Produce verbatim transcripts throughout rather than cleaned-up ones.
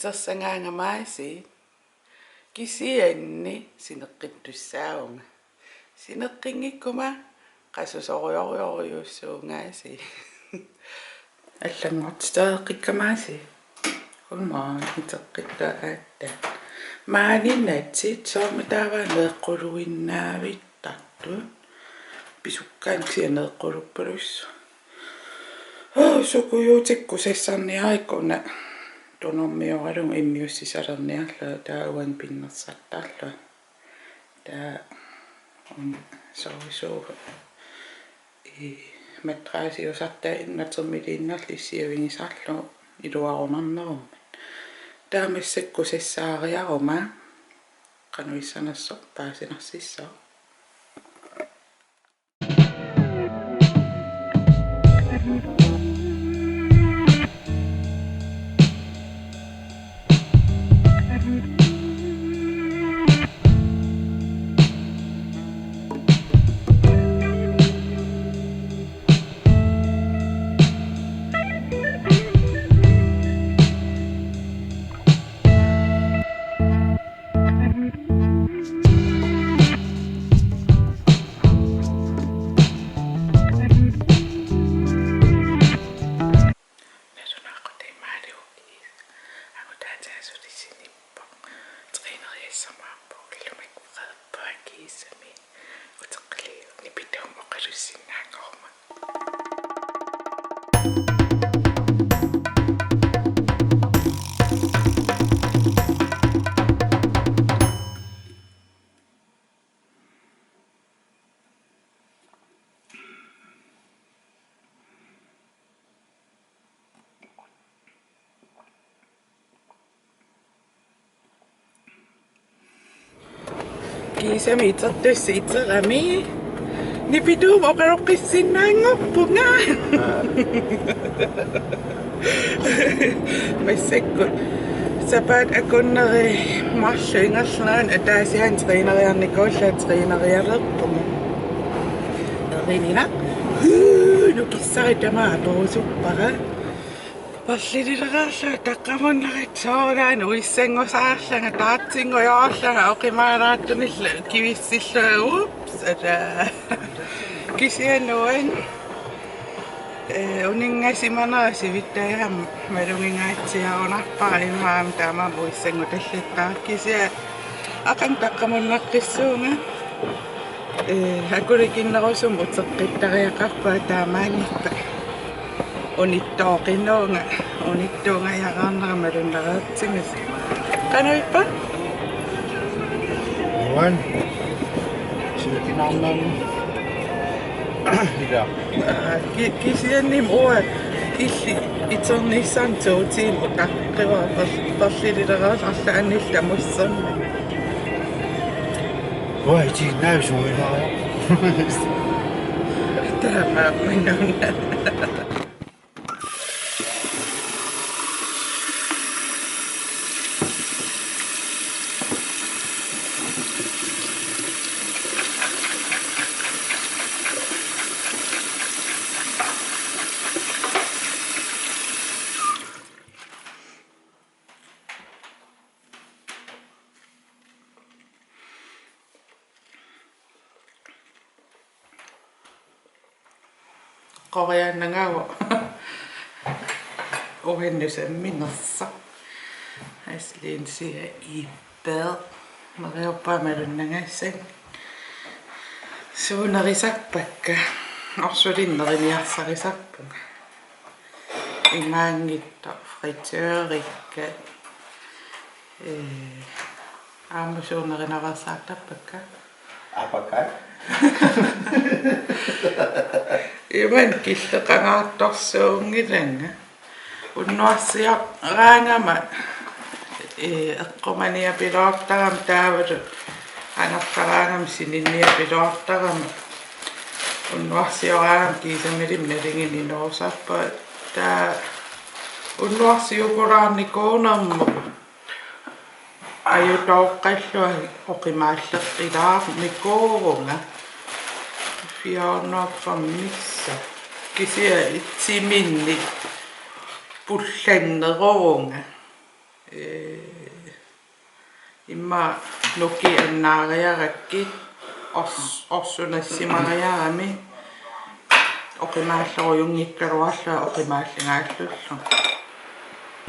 Tassanngaannga maasi kisianni sineqqittussaavunga. Sineqqinngikkuma qasusorujorujorujussuugaasi. Allanngortiteqqikka maasi. Godmorgen, iteqqikka aatsaat. Maani natsit soormi taava neeqquluinnavittartut. Pisukkaanni kisianni neeqquluppalussu. Hoo, sukujuutikku sassarniarikku una tunormioralugu immiussisalerniarlunga taava uani pinnersartarlunga. Taava una soorsuuvoq. Ii, madraasiusartaa innatermiliinnarlu issiavigisarlugu iluarunarnerummat. Taava massakkut sassaariaruma qanoq issanersoq paasinarsissaaq. Nalunaaqutaq imaaliukkiis. Angutaatiga suli sinippoq. Træneriassamaarpoq, ullumi qeqerpaa kiisami. Uteqqiliuk, nipituumik oqalussinnaanngoruma. Kiisami itertussat iterami. Nipituumik oqaloqqissinnaanngorpunga. Massakkut sapaatip akunneri marluk ingerlaneranni ataasiaannaq træneriarnikuullunga, trænerialerpunga. Erinila. Huu, nukissarit tamaat atorusuppara. Perlilileraarlunga taqqamunnaritsooraan uissanngusaarlanga, taartinngujoorlanga oqimaalaartunillu kivissillunga, ups, ata. Kisianni uani, eh, uninngasimanera sivittajaamik malugingaatsiarunarpara, immaqa taamaammat uissanngutallattaarpara, kisianni aqagu taqqamunnaqqissuunga. Eh, akulikinnerusumik uteqqittariaqarpunga taamaanngippat. Unittooqinuunga, unittuungajaraarnera malunnareertinnga. Qanoq ippa? Uani. Sivikinaarnani. Ila. Aa, ki-, kisianni uanga illit iternissannik to timer utaqqivara, per-, perlilileraarlunga arlaannik tamussannik. Uanga itiinnavik suuilaariarpoq. Taamaammat una. Qoriaannangaavoq. Uannut samminersoq. Aslinsia i bad. Neriuppunga malunnagassannga. Suut nerisarpakka? Orsulinnut neriniarsarisarpunga. Imaanngitsoq, fritørikka. Ee, aamma suut nerinaveersaartarpakka? Aapakka. Imannak killeqangaartorsuunngilanga. Unnuarsioraangama, ee, eqqumaniapiloortarama taavalu angerlaraangama sininniapiloortarama. Unnuarsioraangama kiisamilimmi nalinginnaq inuusarpunga. Taava unnuarsiukulaarnikuunermut ajutooqqallunga oqimaalleqqilaarnikuuvunga. Fire hundrede og fem missaa. Kisianni timinni pullanneruvunga. Ee, immaqa nukiit annaariarakkit ors-, orsunassimariarami oqimaallorujunngikkaluarlunga oqimaallingaallugu.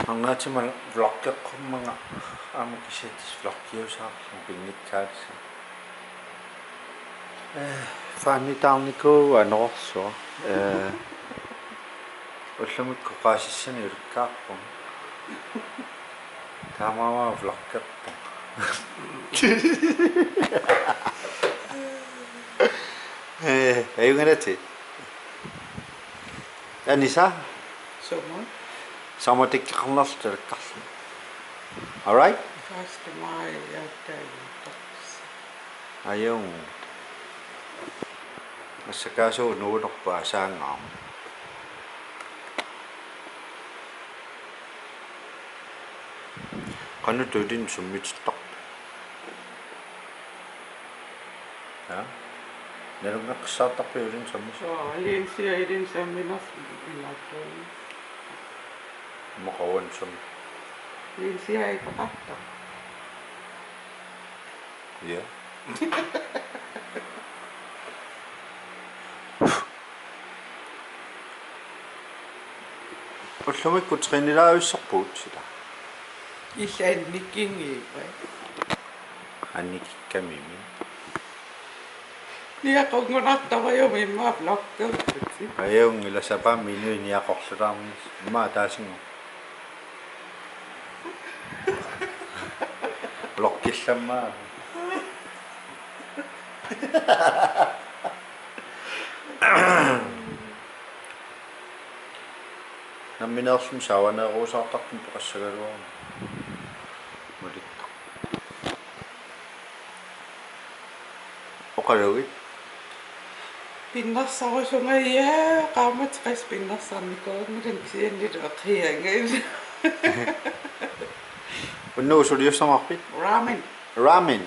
Arnaatima vloggeqqummanga aamma kisianni vloggiusaarlunga pinngitsaalisaa. Ee, faanitaarnikuuvoq anorersuaq. Ee, ullumikkut oqaasissani ulikkaarpunga. Taamaammat vloggerpunga. Ee, ajunngilaq. Anisa? Sumut? Sumut tikkeqarnerlu tulakkarluni. All right? Første maj, ja, der er jo. Ajunngilaq. Assakaasuunerput asaangaam. Qanoq tuutin summitittarpa? Ja. Nalunngeqqissaartarpit ulinnik sammisut? Suu, Linsi Linsi samminersoq imaattuunga. Maqavan sum. Linsi ei paqarta. Ja. Ullumikkut trænereerusarpugut sila. Illit annikkinngiviuk? Annikikkamimi. Niaqungunartarujumi immaqa vloggerputit. Ajunngilaq, sapaammi inuit niaqorlutaarnissaat. Immaqa ataasinngorpoq. Vloggillammaa. Nammineerluni saavaneerusaartartumi peqassagaluaruma. Malittaq. Oqalugit. Pinnersarusunga, ja, qaammat qas pinnersarnikuunngilan kisiannili eqianngilaq. Unnugu suliussamaarpit? Ramen. Ramen.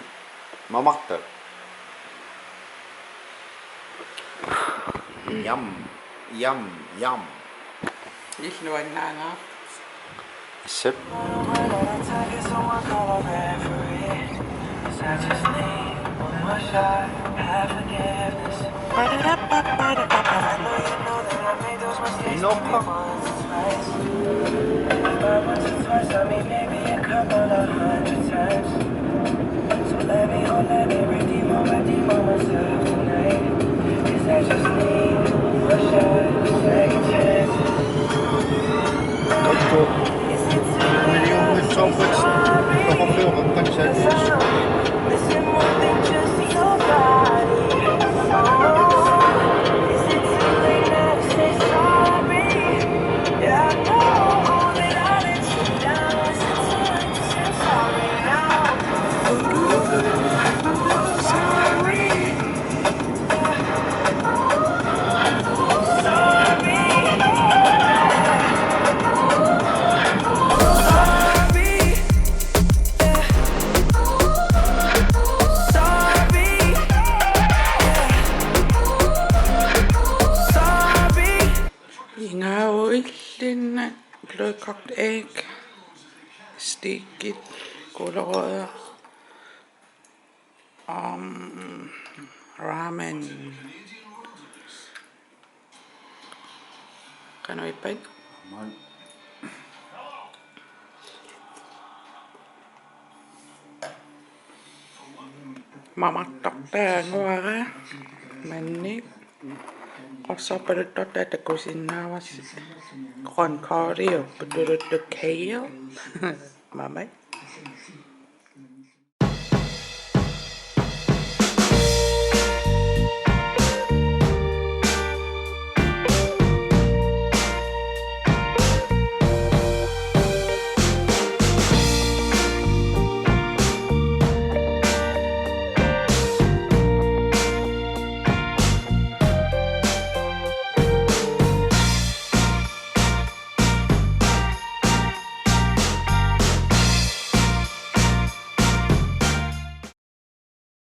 Mamartaq. Yum, yum, yum. Illuannaangaarput. Assut. Noppa. Ingaavut illinni blødkogt æg, stegt gulerødder, um, ramen. Qanoq ippat? Mamartortaa anguara manni. Qorsorpaluttortaa takusinnaavarsi. Grønkåliupput, tuluttut kale. Mamai.